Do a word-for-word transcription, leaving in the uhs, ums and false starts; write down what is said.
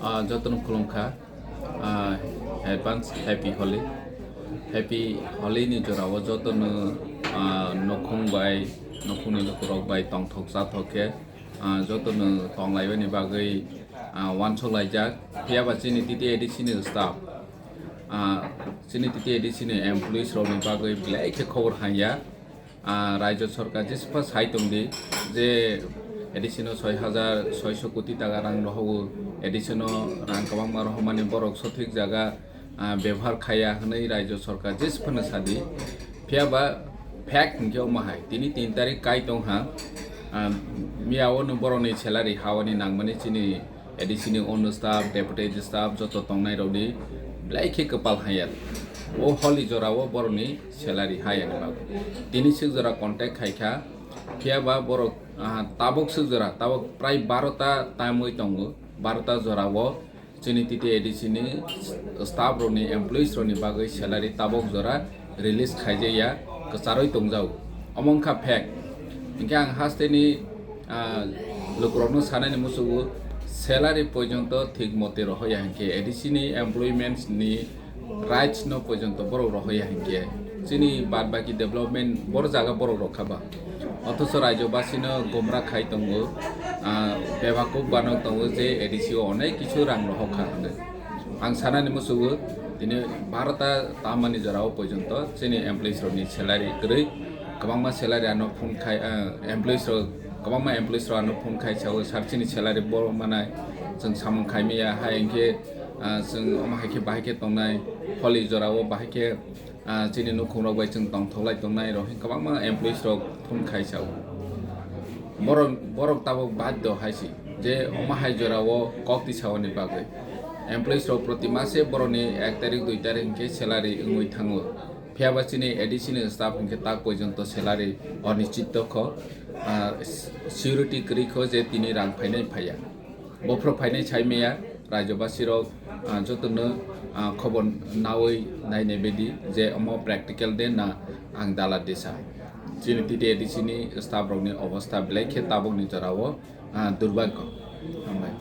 Ah, jotono khulumkha. Ah, advance happy Holi. Happy Holi ni jorao jotono, ah, nokhung bai, nokhungni lukurok bai tongthok chathok khe, ah, jotono tonglaibani bagwi, ah, uansuk laijak. Phiya ba chini T T A D C ni staff, ah, chini T T A D C ni employees rokni bagwi belai khe khobor hamya. Ah, Raijo Sorkar jesupha sai tongdi je A D C no soi hajar soiso koti taka rang rohogo, A D C no rang kwbangma rohormani borok sothik jaga, ah, bebohar khaiya hwnwi Raijo Sorkar jesuphano sadi. Phiya ba fact hinkhe omo hai, tini tin tarik kai tongha, ah, miyao no borokni salary hawani nangmani chini A D C ni ono staff, deputy staff joto tongnai rokni belai khe kwpal hamya. O Holi jorao borokni salary hayani bagwi. Tini swk jora contact khaikha, phiya ba borok, ah, tabuk swk jora, tabuk prai baro ta tamwi tongo, baro ta jorao chini T T A D C ni staff rokni, employees rokni bagwi salary tabuk jora release khaijaya, kwcharwi tongjago. Omo wngkha fact. Hinkhe ang hasteni, ah, lukurokno sanani muchungo salary porjonto thik mote rohoya hinkhe A D C ni employments ni rights no porjonto borok rohoya hinkhe chini bad baki development boro jaga borok rokha ba. Othocho Raijo basino gomra khai tongo, ah, bebakuk banok tongo je A D C o onek kichu rang rohokha hwnwi. Ang sanani muchungo tini baro ta tamani jorao porjonto chini employees rokni salary kwrwi, kwbangma salary ano phone khai, ah, employees rok, kwbangma employees rok ano phone khai sao, "Sir, chini salary bo manai, chwng samung khai maya, hai hinkhe, ah, chwng omo hai khe bahai khe tongnai, Holi jorao bahai khe, ah, chini nukhung rok bai chwng tongthok lai tongnai," rok hinkhe kwbangma employees rok phone khai sao. Borok, borok tabuk baddo hai si je omo hai jorao kok tisaoni bagwi. Employees rok proti mase borokni ek tarik, dui tarik hinkhe salary wngwi thango. Phiya ba chini A D C ni staff hinkhe tak porjonto salary onischit tongkho, ah, security kwrwi kho je tini rang phainai phaiya. Bophro phainai sai maya, Raijo basirok, ah, jotono, ah, khobor nawi nainai bedi je omo practical de na ang dala desa. Chini T T A D C ni staff rokni obostha belai khe tabukni jorao, ah, durbhagyo. Hambai.